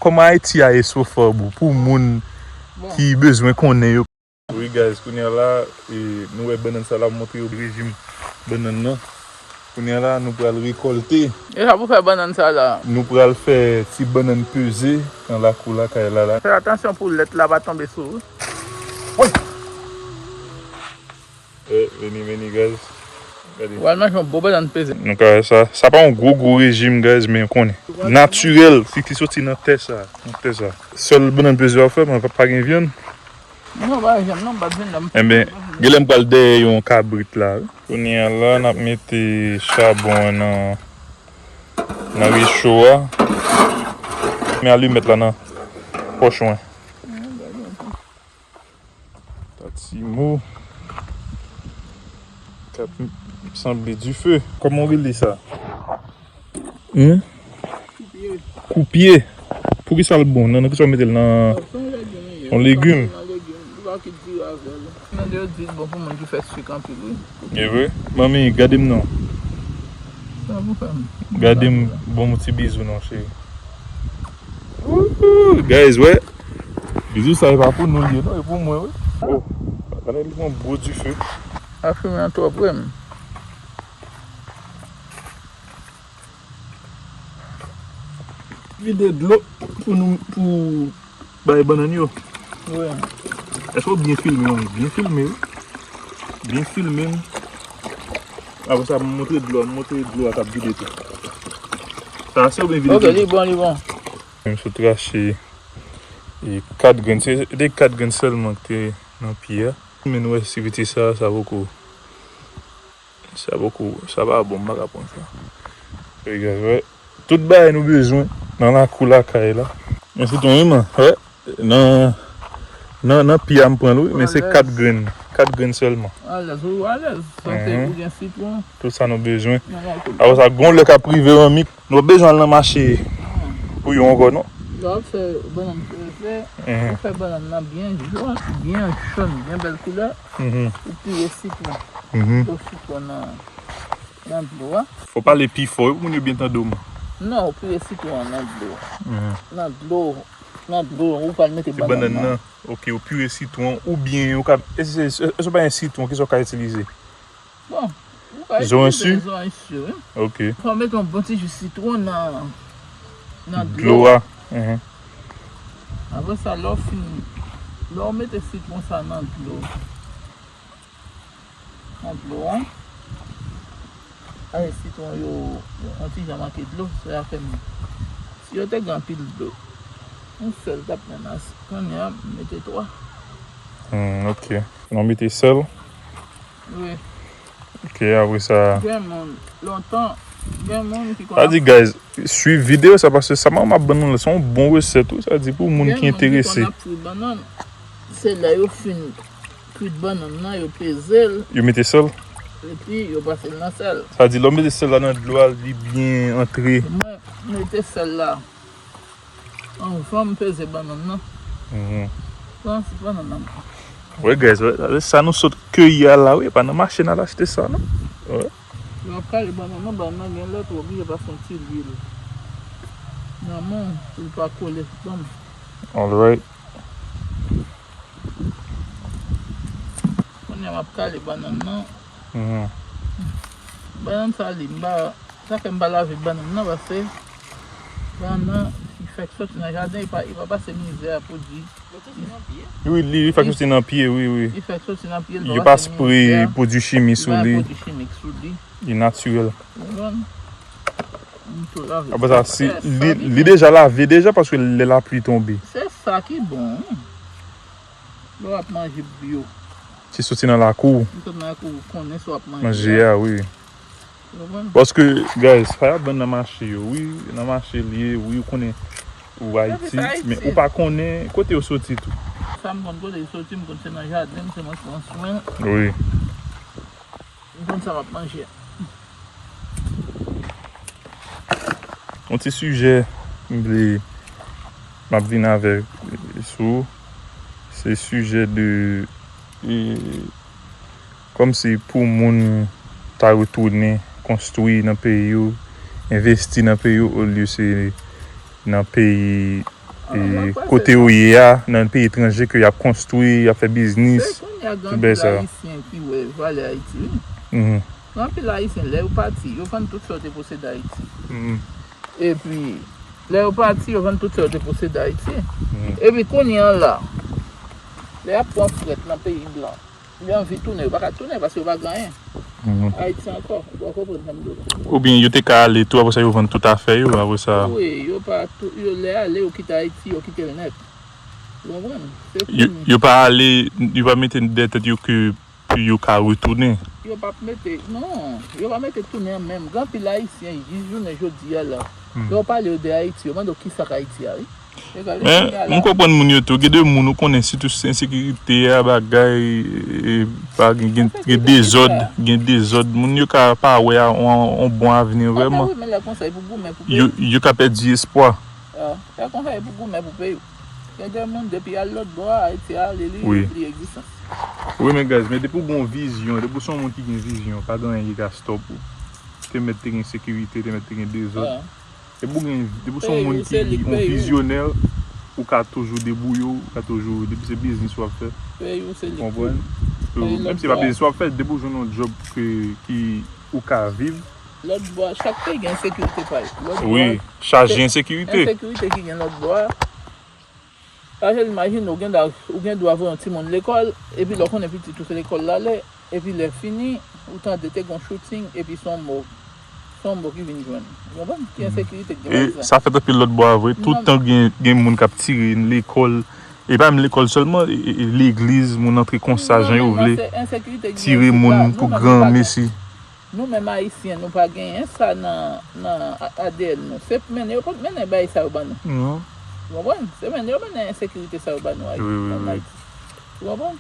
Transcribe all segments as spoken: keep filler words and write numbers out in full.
Kòman Ayiti a ye so far, bro, pou moun ki bezwen konnen yo? Wi, guys, kounye a la, e, nou wè bannann sa la, m montre yo rejim bannann nan. Kounye a la, nou pral rekòlte. E sa pou fè bannann sa la? Nou pral fè ti bannann peze nan lakou lakay la, la. Fè atansyon pou lèt la pa tonbe sou ou. Woy! Eh, vini, vini, guys. Gade. Ou al manje yon bon bannann peze. Nou ka wè sa. Sa pa yon gwo, gwo rejim, guys, men konnen. Natirèl, ki, ki soti nan tè sa, nan tè sa. Sèl bannann peze w ap fè, men pa, pa gen vyann. Non, pa vyann, non, pa vyann, non. Enben, genlè m pral dèyè yon kabrit la, wi. Kounye a la, n ap mete chabon an nan, nan recho a. Men alimèt la nan pòch mwen. Tatimo. K ap sanble dife. Kòman w rele sa? Hmm? Koupye. Koupye. Poukisa l bon? Nan, nan kisa w mete l nan? Yon legim. Yon legim. Li pa kit diri avè l. Mande yo di l bon pou moun ki fè sik anpil, wi. E vre? Manmi, gade m non. Sa pou fè m. Gade m, bon, yon ti bizou non, cheri. Wouhou, guys, wè. Bizou sa e pa pou nou l ye non, e pou mwen, wi. Oh, gade li pran gwo dife. A fimen an twòp, wi. Vide dlo pou nou, pou bay bannann yo. Wi. Èske w byen filme, wi? Byen filme, wi. Byen filme m. Apre sa, m montre dlo a, m montre dlo a k ap vide tou. Sa ase oubyen vide tou? Ok, li bon, li bon. M sot rache, e, kat grenn. Se te kat grenn sèlman ki te nan pye a. Men nou wè si piti sa, sa poko. Sa poko, sa pa bon, m pa ka pran sa. Wi, guys, wè. Tout bagay nou bezwen nan lakou lakay la. Men sitwon, wi, man. Wè. Nan, nan, nan pye a m pran l, wi, men se kat grenn. Kat grenn sèlman. Alèz, ou alèz. Sanse ou gen sitwon. Tout sa nou bezwen. Apre sa, gon lè k ap rive anmik, nou pa bezwen al nan mache pou yo ankò, non. Lè w ap fè bannann peze, ou fè bannann nan byen jòn, byen jòn, byen bèl koulè. Ou pire sitwon. Ou sitwon nan, nan dlo a. Fò pale pi fò, wi, pou moun yo byen tande w, man. Non, ou pire sitwon an nan dlo. Nan dlo, nan dlo, ou pral mete bannann nan. Ok, ou pire sitwon, oubyen ou ka, e, e, e, e, se pa yon sitwon, kisa w ka itilize? Bon, ou ka itilize zoranj si, wi. Ok. Fò w mete yon bon ti ji sitwon nan, nan dlo a. Apre sa, lè w fin, lè w mete sitwon sa nan dlo, nan dlo a, ay, sitwon yo, yo yon ti jan manke dlo, se sa fè m, si yo te gen anpil dlo, yon sèl t ap menm ase. Kounye a, m mete twa. Hmm, ok. Nou mete sèl? Wi. Ok, apre sa. Gen moun, lontan, gen moun ki konn ap. Sa di, guys, swiv videyo sa, paske sa m ap ban nou la, se yon bon resèt, wi, sa di pou moun ki enterese. Gen moun ki konn ap fri bannann, se lè yo fin kwit bannann nan, yo peze l. Yo mete sèl? Epi yo pase l nan sèl. Sa di, lè w mete sèl la nan dlo a, li byen antre. Mwen, mete sèl la. Anvan m peze bannann nan. Pran ti bannann nan. Wè, guys, wè, sa nou sot keyi a la, wi, e pa nan mache n al achte sa, non. Wè. Lè w ap kale bannann nan, bannann nan gen lè tou oblije pase yon ti lwil nan men w pou l pa kole. Ban m. Alright. Kounye a m ap kale bannann nan. Bannann sa li, m pa, sa fè m pa lave bannann nan, paske bannann nan, li fèk soti nan jaden, li pa, li pa pase mizè a pwodui. Wi, li, li fèk soti nan pye, wi, wi. Li fèk soti nan pye, li pa pase mizè a. Yo pa spre pwodui chimik sou li. Li pa pwodui chimik sou li. Li natirèl. Ou konprann? M tou lave. Apre sa, si, li, li deja lave deja, paske lè lapli tonbe. Se sa ki bon, wi. Lè w ap manje byo. Ki soti nan lakou. Ki soti nan lakou, ou konnen sa w ap manje a, wi. Ou konprann? Paske, guys, sa y ap vann nan mache yo, wi, nan mache li ye, wi, ou konnen, ou Ayiti, men ou pa konnen kote yo soti tou. Sa m konn kote yo soti, m konn se nan jaden, se nan swen. Wi. M konn sa m ap manje. Yon ti sijè m vle, m ap vin avèk sou, se sijè de, e, kòmsi pou moun ta retounen konstwi nan peyi yo, envesti nan peyi yo, olye se nan peyi e, kote yo ye a, nan peyi etranje, ke y ap konstwi, y ap fè biznis, tout bagay sa. Se kounye a gen anpil Ayisyen ki wè valè Ayiti, wi. Gen anpil Ayisyen, lè yo pati, yo vann tout sa yo te posede Ayiti. Epi, lè yo pati, yo vann tout sa yo te posede Ayiti. Epi kounye a la, lè y ap pran frèt nan peyi blan, yo anvi tounen, yo pa ka tounen paske yo pa gen anyen. Ayiti ankò, ou pa konprann sa m di w la. Oubyen yo te ka ale tou, apre sa yo vann tout afè yo, apre sa. Wi, yo pa tou, yo lè ale, yo kite Ayiti, yo kite l nèt. Ou konprann? Se kounye a. Yo pa ale, yo pa mete dèyè tèt yo ke pou yo ka retounen. Yo p ap mete, non, yo pa mete tounen an menm. Gen anpil Ayisyen, jis jounen jodi a la, lè w pale yo de Ayiti, yo mande w kisa k Ayiti a, wi. Men, m konprann moun yo tou. Gen de moun ou konnen, sitou ensekirite a, bagay, e, pa gen, gen, gen dezòd, gen dezòd. Moun yo ka pa wè a, on, on bon avni vrèman. Yo, yo ka pèdi espwa. Lè konsa, e pou goumen pou peyi w. Gen de moun, depi y al lòt bò a, Ayiti a ale, li bliye egzistans. Wi, men guys, men depi w gen yon vizyon, depi w se yon moun ki gen vizyon, pa gen anyen ki ka stop ou. Te mèt te gen sekirite, te mèt te gen dezòd. Depi w gen, depi w se yon moun ki yon vizyonè, ou ka toujou debouye w, ou ka toujou, depi se biznis w ap fè. Ou konprann? Menm si se pa biznis w ap fè, depi w jwenn yon djòb ke, ki, ou ka viv, Lòt bò a, chak peyi gen ensekirite pa yo. Lòt bò a, wi, chaje ensekirite. Ensekirite ki gen lòt bò a. Paske imajine w gen dwa, ou gen dwa voye yon timoun lekòl, epi lè w konnen pitit ou se lekòl l ale, epi lè fini, ou tande te gen yon shooting, epi se yon mò, se yon mò ki vin jwenn. Ou konprann? Ki ensekirite ki gen la? E sa fèt anpil lòt bò a vre. Tout tan gen, gen moun k ap tire lekòl. E pa menm lekòl sèlman, e, e, e legliz, moun antre konsa, jan yo vle, tire moun pou granmesi. Nou menm Ayisyen, nou pa genyen sa nan, nan A D N nou. Se mennen yo konn mennen bagay sa yo ban nou. Non. Ou konprann? Se mennen yo mennen ensekirite sa yo ban nou Ayiti, ann Ayiti. Ou konprann?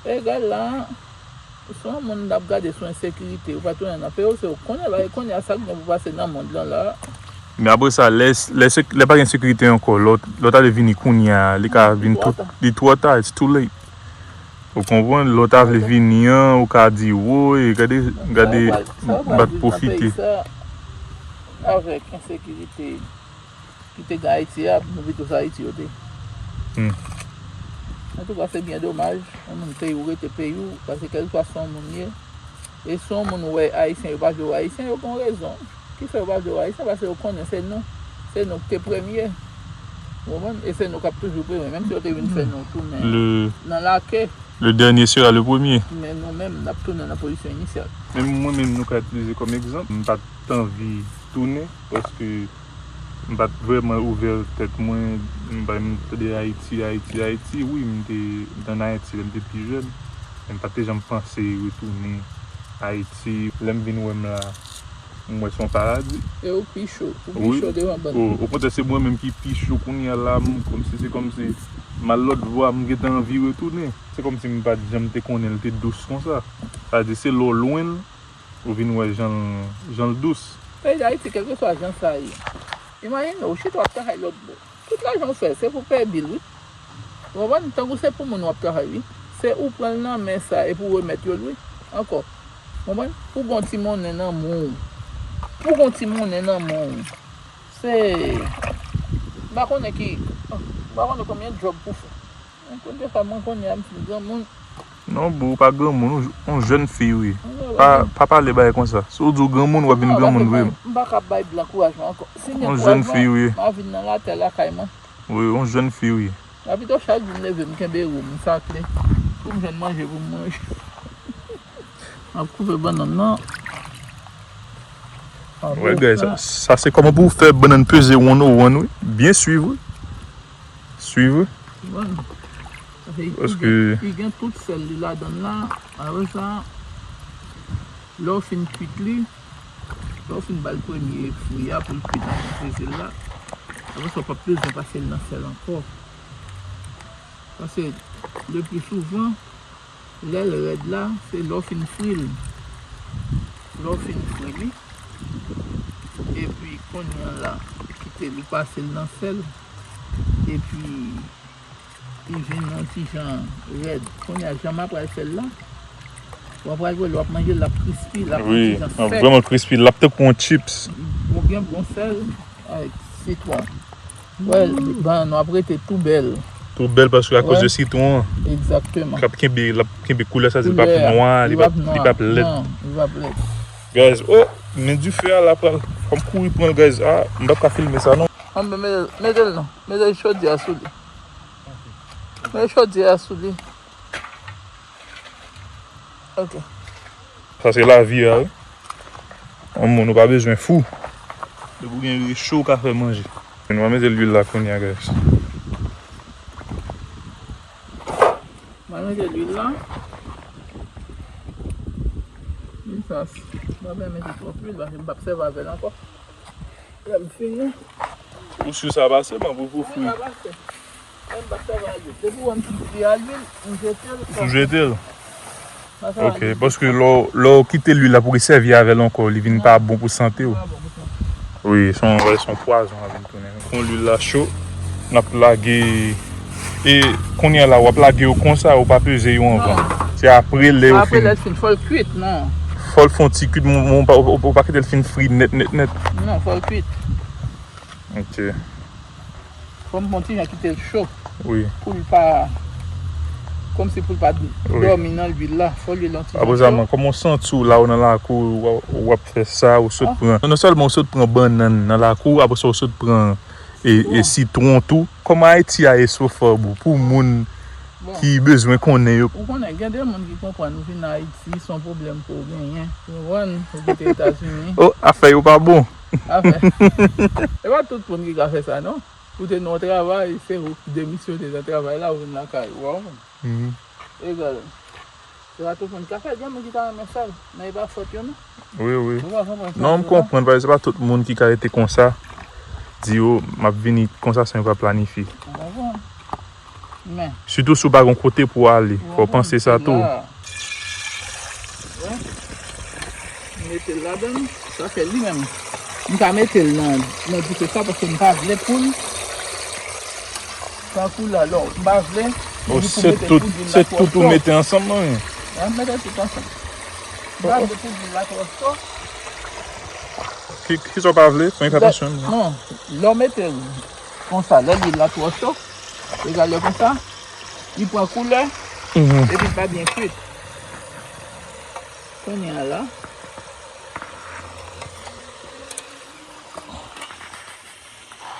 Egal la, si yon moun ap gade sou ensekirite, ou pa tounen nan peyi w, se ou konnen bagay kounye a, sa k gen pou pase nan mond lan la. Men apre sa, lè, lè, lè pa gen sekirite ankò, lè w, lè w ta vle vini kounye a, li ka vin twò ta, li twò ta, it's too late. Ou konprann? Lè w ta vle vini an, ou ka di, woy, gade, gade, m pa t pwofite. Avèk ensekirite ki te gen Ayiti a, nou pito se Ayiti yo te ye. Antouka, se byen domaj, yon moun peyi w rete peyi w, paske kèlkeswa se yon moun ye, e se yon moun ou wè Ayisyen yo pa vle w Ayisyen, yo gen yon rezon. Kisa yo pa vle w Ayisyen? Paske yo konnen se nou, se nou ki te premye. Ou konprann? E se nou k ap toujou premye, menm si yo te vin fè nou tounen nan lake. Le dernier sera le premier. Men nou menm, n ap tounen nan pozisyon inisyal. Menm mwen menm, nou ka itilize kòm egzanp. M pa t anvi tounen, paske m pa t vrèman ouvè tèt mwen. M pa, m tande Ayiti, Ayiti, Ayiti. Wi, m te, m te ann Ayiti lè m te pi jèn. Men m pa t te janm panse retounen Ayiti. Lè m vin wè m la, m wè se yon paradi. E ou pi cho, ou pi cho devan bann. O, okontrè, se mwen menm ki pi cho kounye a la, m, kòmsi, se kòmsi m al lòt bò a, m gentan anvi retounen. Se kòmsi m pa t janm te konnen l te dous konsa. Sa vle di, se lè w lwen l, ou vin wè jan l, jan l dous. Peyi Dayiti, kèlkeswa jan sa ye, imajine w, chita w ap travay lòt bò. Tout lajan w fè, se pou peye bil, wi. Ou konprann? Tankou se pou moun w ap travay, wi. Se ou pran l nan men sa epi w remèt yo l, wi. Ankò. Ou konprann? Pou gon ti monnen nan men w. Pou gon ti monnen nan men w. Se, m pa konnen ki, m pa konnen konbyen djòb pou fè. Mwen konn de sa, mwen konnen a, m fin granmoun. Non, bro, ou pa granmoun, ou, ou jèn fi, wi. Pa, pa pale bagay konsa. Si w di w granmoun, w ap vin granmoun vre. M pa ka bay blan kouraj mwen ankò. Si m gen kouraj mwen, m a vin nan latè lakay mwen. Wi, yon jèn fi, wi. Apito chak jou m leve, m kenbe wou, m sakle. Pou m jwenn manje pou m manje. M ap koupe bannann nan. Wè, guys, sa, sa se kòman pou w fè bannann peze one oh one, wi. Byen swiv, wi. Swiv, wi. Paske li gen, li gen tout sèl li ladan l la. Apre sa, lè w fin kuit li, lè w fin ba l premye fri a pou l kuit anvan peze l la, apre sa, w p ap bezwen pase l nan sèl ankò. Paske, le pli souvan, lè l rèd la, se lè w fin fri l. Lè w fin fri li, epi kounye a la, kite l, ou pase l nan sèl, epi li vin yon ti jan rèd. Kounye a, jan m ap pral fè l la, w ap pral wè lè w ap manje l, l ap krispi, l ap yon ti jan sèk. Wi, l ap vrèman krispi, l ap tankou yon chips. Bon, gen bon sèl avèk sitwon. Wè, bannann w ap rete tou bèl. Tou bèl paske akoz de sitwon an. Egzakteman. K ap kenbe, l ap kenbe koulè sa, di l p ap nwa, li p ap, li p ap lèd. Non, li p ap lèd. Guys, oh, men dife a la pral, fò m kouri pran l, guys. Ah, m p ap ka filme sa non. Anben, mete l non. Mete chodyè a sou li. Mete chodyè a sou li. Ok. Sa se lavi a, wi. Yon moun ou pa bezwen fou. Depi w gen recho, w ka fè manje. Nou va mete lwil la kounye a, guys. Mwen mete lwil la. Li sa, mwen pa mete twòp lwil, paske m p ap sèvi avè l ankò. Lè m fini. Ou si sa pase, man, pou, pou fri? Wi, sa pase. Lè m pa sèvi avè l. Depi w wè m fin fri a lwil, m jete l. Ou jete l? Ok, paske lè w, lè w kite lwil la pou resèvi avè l ankò, li vin pa bon pou sante w. Wi, se yon, se yon pwazon l ap vin tounen. Kon lwil la cho, n ap lage. E kounye a la, w ap lage yo konsa, ou pa peze yo anvan? Non. Se apre lè yo fin. Apre lè l fin, fò l kwit, non. Fò l fè yon ti kwit, ou pa, ou pa kite l fin fri nèt, nèt, nèt. Non, fò l kwit. Ok. Fò m pran ti jan kite l cho. Wi. Pou l pa, kòmsi pou l pa dòmi nan lwil la. Fò lwil lan ti jan cho. Apre sa, man, kòman w santi w la, ou nan lakou, w, w ap fè sa, ou sot pran. Non, non sèlman ou sot pran bannann nan lakou, apre sa ou sot pran e, e sitwon tou. Kòman Ayiti a ye so far, bro, pou moun ki bezwen konnen yo? Ou konnen, gen de moun ki konprann ou vin Ayiti, se yon pwoblèm pou w genyen. Ou konprann? Ou kite Etazini. Oh, afè yo pa bon. Afè. E pa tout moun ki ka fè sa, non. Ou te nan yon travay, se ou ki demisyone nan travay la, ou vin lakay ou, ou konprann? Mhm. Egal. Se pa tout moun ki ka fè l, gen moun ki ta renmen fè l, men e pa fòt yo, non. Wi, wi. Ou pa konprann sa m di w la? Non, m konprann, paske se pa tout moun ki ka rete konsa, di, "O, m ap vini konsa san yo pa planifye." Ou konprann? Men. Sitou si w pa gen kote pou w ale, fò w panse sa tou. Wi. M mete l ladan l, sa fè li menm. M ka mete l nan, nan dife sa paske m pa vle pou l tankou la, lò, m pa vle. Oh, se tout, se tout ou mete ansanm, non? Wi, m mete tout ansanm. M pa vle pou lwil la twò cho. Ki, ki sa w pa vle? Fè atansyon. Non, lè w mete l konsa, lè lwil la twò cho, egal lè konsa, li pran koulè, epi l pa byen kwit. Kounye a la,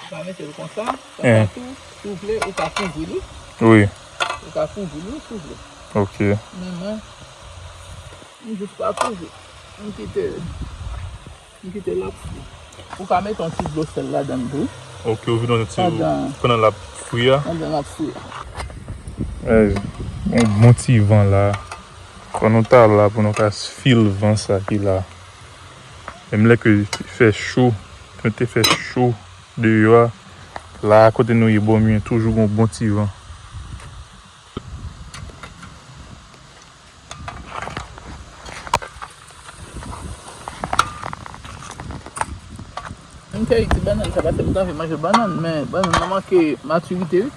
ou ka mete l konsa, konsa tou, si w vle, ou ka kouvri li. Wi. Ou ka kouvri li, si w vle. Ok. Men mwen, m jis pa kouvri. M kite, m kite l ap fri. Ou ka mete yon ti dlo sèl ladan l tou. Ok, ou vide yon ti, pandan l ap fri a? Pandan l ap fri a. Ey, yon bon ti van la. Fò nou ta la pou nou ka fil van sa ki la. Menm lè ke fè cho, nou te fè cho deyò a, la kote nou ye bò mwen toujou gon bon ti van. M te di bannann sa paske m t anvi manje bannann, men bannann nan manke matirite, wi.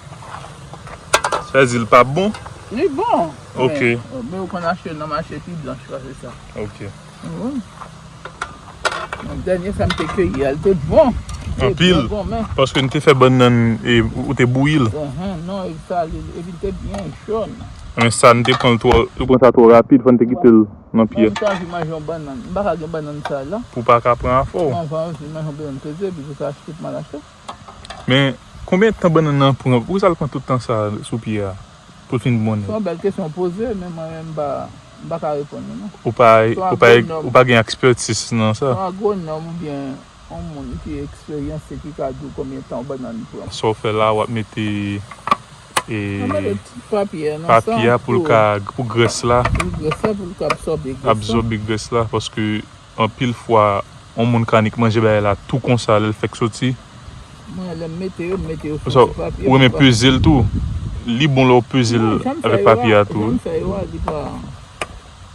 Sa di l pa bon? Li bon. Ok. Men, men ou konn achte nan mache pi blanch pase sa. Ok. Wi. Dènye sa m te keyi a, li te bon. Li te byen bon, men. Anpil. Paske n te fè bannann e ou te bouyi l. Enhen, non, e sa, li, epi li te byen jòn. Men sa, n te pran l twò, nou pran sa twò rapid, fò n te kite l nan pye. Mwen, m ta anvi manje yon bannann. M pa ka gen bannann sa la. Pou w pa ka pran afè w. Mwen, m pa anvi manje yon bannann peze, epi pou sa achte, pou m al achte. Men, konbyen tan bannann nan pran? Poukisa l pran tout tan sa sou pye a? Pou l fin bon nèt? Se yon bèl kesyon w poze, men mwen menm m pa, m pa ka reponn ou non. Ou pa, ou pa, ou pa gen ekspertiz nan sa? Se yon agwonòm oubyen yon moun ki eksperyanse ki ka di w konbyen tan yon bannann pran. Sa w fè la, w ap mete, e, papye a nan sa, papye a pou l ka, pou grès la. Pou grès la, pou l ka absòbe grès la. Absòbe grès la, paske anpil fwa, yon moun ka nik manje bagay la tou konsa lè l fèk soti. Mwen, lè m mete yo, m mete yo sou ti papye. Ou renmen peze l tou. Li bon lè w peze l avèk papye a tou. Jan m fè yo a, li pa,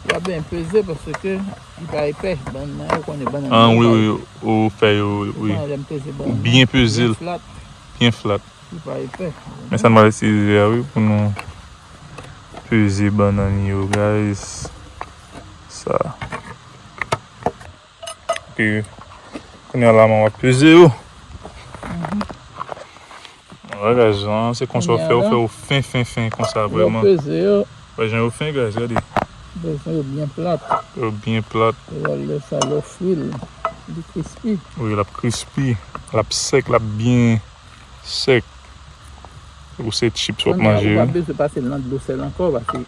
li pa byen peze paske li pa epè. Bannann nan, ou konnen bannann nan pa epè. An, wi, wi, ou fè yo, wi. Ou konnen lè m peze bannann nan, li byen peze l. Byen flat. Byen flat. Li pa epè. Men sa n pral itilize a, wi, pou nou peze bannann yo, guys. Sa. Ok. Kounye a la, man, w ap peze yo. Mhm. Bagay jan, se konsa w fè, w fè yo fen, fen, fen konsa vrèman. Peze yo. Wè jan yo fen, guys, gade. Peze yo byen plat. Yo byen plat. Lè sa, lè w fri l, li krispi. Wi, l ap krispi, l ap sèk, l ap byen sèk. Ou se chips w ap manje, wi. Ou pa bezwen pase l nan dlo sèl ankò, paske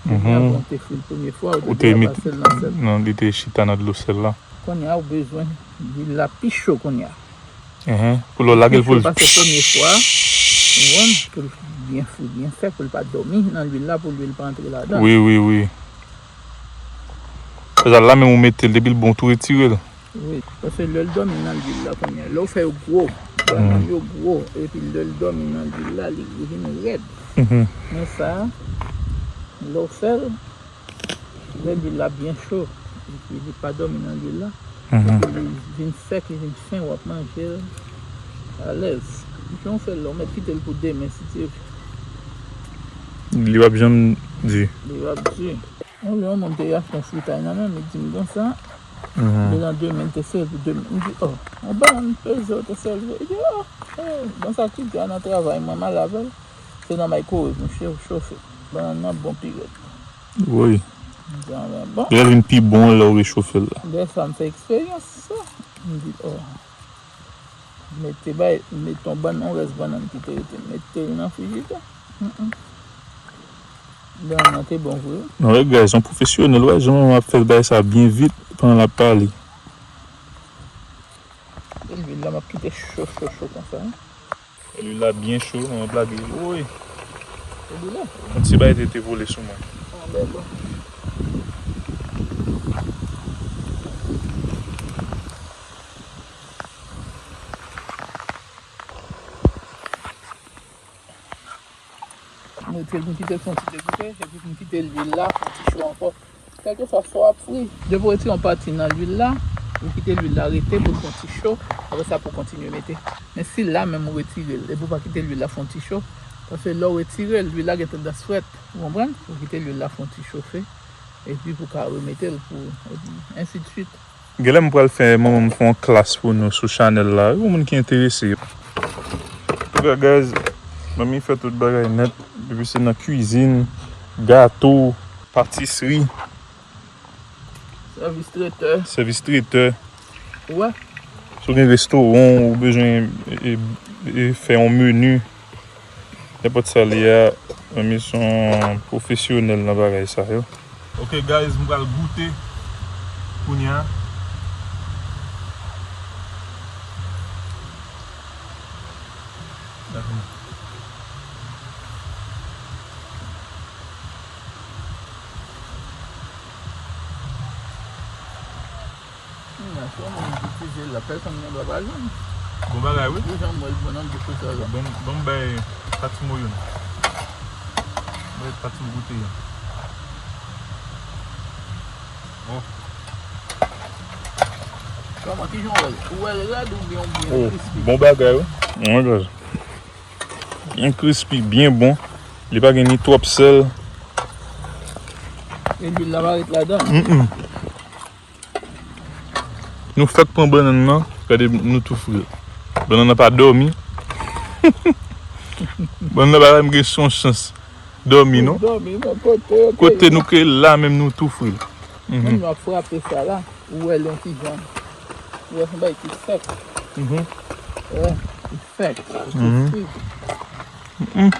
depi avan w te fri l premye fwa, ou te dwe pase l nan sèl. Non, li te chita nan dlo sèl la. Kounye a, ou bezwen lwil la pi cho kounye a. Pou lè w lage l pou l pase premye fwa, ou konprann, pou l byen fri, byen sèk, pou l pa dòmi nan lwil la, pou lwil pa antre ladan. Wi, wi, wi. Fè sa la menm ou mete l, depi l bon, tou retire l. Wi, paske lè l dòmi nan lwil la kounye a, lè w fè yo gwo, bannann yo gwo, epi lè l dòmi nan lwil la, li, li vin rèd. Men sa, lè w fè l, lè lwil la byen cho, epi li pa dòmi nan lwil la, epi li vin sèk, li vin fen, w ap manje l alèz. Jan w fè l la, w mèt kite l pou demen, si Dye vle. Li p ap janm di. Li p ap di. Yon lè, yon moun te achte yon fritay nan men m, li di m konsa, men nan demen, l te sèvi demen. M di, "Oh, yon bannann peze w te sèvi?" Li di, "Oh, oh, bon, sa ki di a nan travay mwen, m al avè l. Se nan maykowèv, m cho-, chofe. Bannann nan bon pi rèd." Wi. M di, "Ah, men bon." Lè l vin pi bon, lè w rechofe l la. Lè sa, m fè eksperyans sa. M di, "Oh." Mete bay, mete yon bann, yon rès bannann ki te rete, mete l nan frijidè. Mm, mm. Bannann nan te bon vre, wi. Non, wè, guys, yon pwofesyonèl, wè, jan manman ap fè bagay sa byen vit pandan l ap pale. E lwil la, m ap kite cho, cho, cho konsa, wi. E lwil la byen cho, manman ap lage l, woy. E lwil la? Yon ti bagay te, te vole sou mwen. Ah, bèl, bon. M retire l, m kite l fè yon ti degoute, epi m kite lwil la fè yon ti cho ankò. Kèlkeswa sa w ap fri, depi w retire yon pati nan lwil la, ou kite lwil la rete pou l fè yon ti cho, apre sa pou w kontinye mete. Men si la menm ou retire l, epi w pa kite lwil la fè yon ti cho, paske lè w retire l, lwil la gen tandans frèt, ou konprann? Ou kite lwil la fè yon ti chofe, epi pou w ka remete l pou, epi ensi de swit. Genlè m pral fè manman m fè yon klas pou nou sou chanèl la, wi, pou moun ki enterese. Antouka, guys, manmi fè tout bagay nèt, depi se nan kwizin, gato, patisri. Sèvis tretè. Sèvis tretè. Wè. Si w gen restoran, ou bezwen, e, e, e, fè yon meni, nenpòt sa li a, manmi se yon pwofesyonèl nan bagay sa yo. Ok, guys, m pral goute kounye a. Kounye a, si yon moun itilize l la, pèsonn nan pa pral jwenn. Bon bagay, wi. Pou jan m wè l bon nan bouch ou sa la. Ban m, ban m bay Patimo youn. Bay Patimo goute youn. Bon. Kòman, kijan w wè l? Ou wè l rèd oubyen, oubyen krispi? Bon bagay, wi. Mwen, guys. Byen krispi, byen bon. Li pa gen ni twòp sèl. E lwil la pa ret ladan. Mm, mm. Nou fèk pran bannann nan, gade nou tou fri l. Bannann nan pa dòmi. Bannann nan pa menm gen yon chans dòmi, non. Dòmi, non, kote, kote nou ke la menm nou tou fri l. Mhm. Moun yo ap frape sa la, ou wè l yon ti jan. Ou wè se yon bagay ki sèk. Mhm. Wè, li sèk, li sèk. Mhm.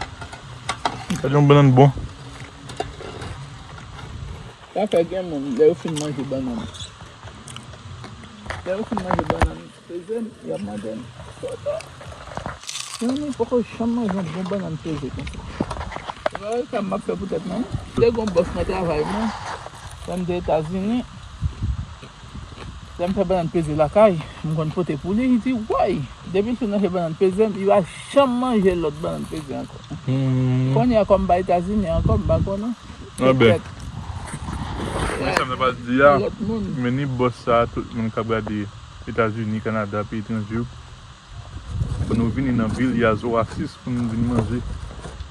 Gade yon bannann bon. Sa fè gen moun, lè yo fin manje bannann, lè yo fin manje bannann peze m, y ap mande m, "Toto, mwen poko janm manje yon bon bannann peze konsa." Se pa wè sa m ap fè pou tèt mwen. Te gon bòs nan travay mwen, lè m te Etazini, lè m fè bannann peze lakay, m konn pote pou li, li di, "Woy, depi l fin manje bannann peze m, li pa janm manje lòt bannann peze ankò." Hmm. Kounye a, kòm m pa Etazini ankò, m pa konnen. Anben. Petèt. Mwen sa m ta pral di a, men ni bòs sa a, tout moun k ap gade Etazini, Kanada, peyi etranje yo, fò nou vini nan vil Yaz Oasis pou nou vin manje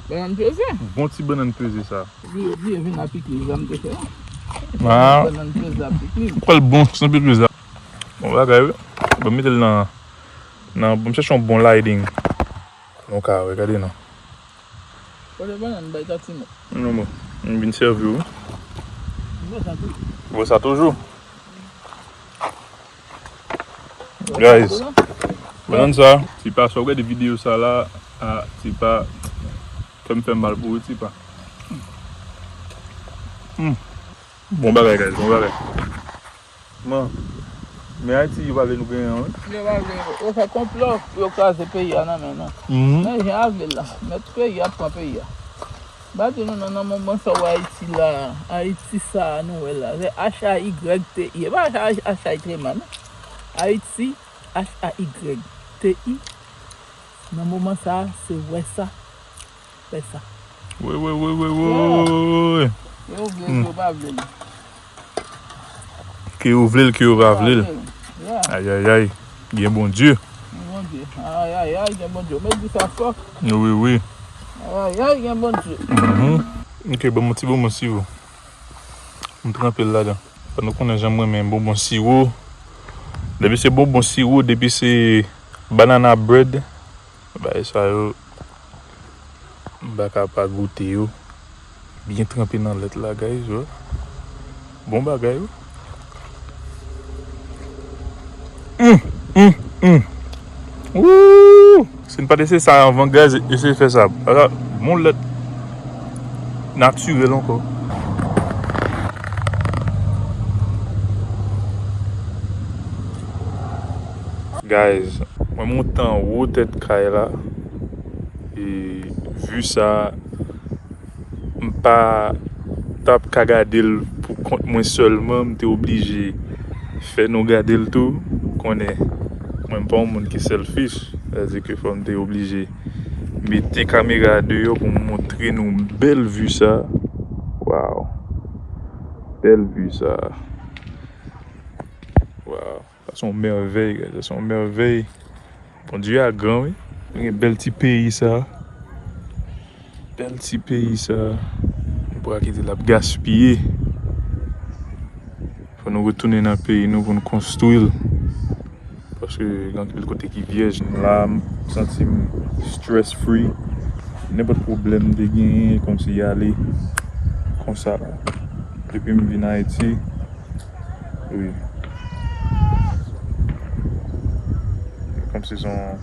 bannann peze. Bon ti bannann peze sa. Bliye, bliye vin a pikliz la m te fè. Ah. Bannann peze a pikliz. Ou kwè l bon, san pikliz la. Bon bagay, wi. Bon, mete l nan, nan, bon, m chèche yon bon lighting. Nou ka wè, gade non. Kote bannann bay Tati met? Non, bon. M vin sèvi w. Bon, sa tou. Bon, sa toujou. Guys, bannann sa, Tipa, si w ap gade videyo sa la, a, Tipa, fè m fè mal pou ou, Tipa. Hmm. Bon bagay, guys, bon bagay. Man, men Ayiti, yo pa vle nou genyen, wi. Yo pa vle, yo fè konplo pou yo kraze peyi a nan men nou. Mhm. Men jan a vle la, mèt peyi a pran peyi a. M pa di nou non, nan moman sa w Ayiti la, Ayiti sa a nou wè la, se H A Y T I. E pa H A Y T I man, non. Ayiti, H A Y T I. Nan moman sa a, se wè sa, fè sa. Wi, wi, wi, wi, wi, wi, wi. Yo vle l, yo pa vle l. Ke yo vle l, ke yo pa vle l. Yeah. Ayayay, gen Bondye. Gen Bondye. Ayayay, gen Bondye. Ou mèt di sa fò. Wi, wi. Ayayay, gen Bondye. Mhm. Ok, ban m yon ti bonbon siwo. M tranpe l ladan. Fò nou konnen jan m renmen bonbon siwo. Depi se bonbon siwo, depi se banana bread, bagay sa yo, m pa ka pa goute yo. Byen tranpe nan lèt la, guys, wi. Bon bagay, wi. Hum, hum, hum. Woo! Si n pa t eseye sa anvan, guys, eseye fè sa. Ala, bon lèt natirèl ankò. Guys, mwen monte anwo tèt kay la. E vi sa, m pa t ap ka gade l pou kont mwen sèlman, m te oblije fè nou gade l tou. Ou konnen, mwen m pa yon moun ki selfish, sa vle di ke fò m te oblije mete kamera a deyò pou m montre nou bèl vi sa. Waw! Bèl vi sa. Waw! Sa se yon mèvèy, guys. Sa se yon mèvèy. Bondye a gran, wi. Nou gen bèl ti peyi sa. Bèl ti peyi sa. Nou pa ka kite l ap gaspiye. Fò nou retounen nan peyi nou pou nou konstwi l. Paske gen anpil kote ki vyèj. La, m santi m stress free. Nenpòt pwoblèm m te genyen, kòmsi y ale konsa la. Depi m vin Ayiti, wi. Kòmsi se yon,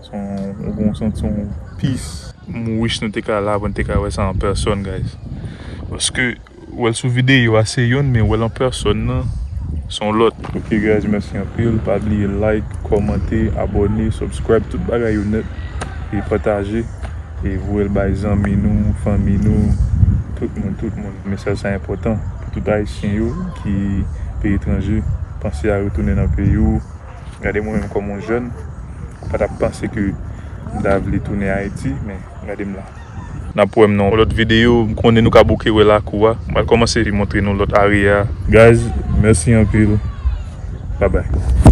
se yon, ou gon santi yon peace. M wish nou te ka la pou n te ka wè sa an pèsòn, guys. Paske, wè l sou videyo a se youn, men wè l an pèsòn nan, se yon lòt. Ok, guys, mèsi anpil. Pa bliye like, kòmante, abòne, subscribe, tout bagay yo nèt. E pataje. E voye l bay zanmi nou, fanmi nou, tout moun, tout moun. Mesaj sa enpòtan pou tout Ayisyen yo ki peyi etranje, panse a retounen nan peyi w. Gade mwen menm kòm yon jèn, m pa t ap panse ke m ta vle tounen Ayiti, men gade m la. N ap wè m nan yon lòt videyo, m konnen nou ka bouke wè lakou a. M pral kòmanse montre nou lòt area a. Guys, mèsi anpil. Bye bye.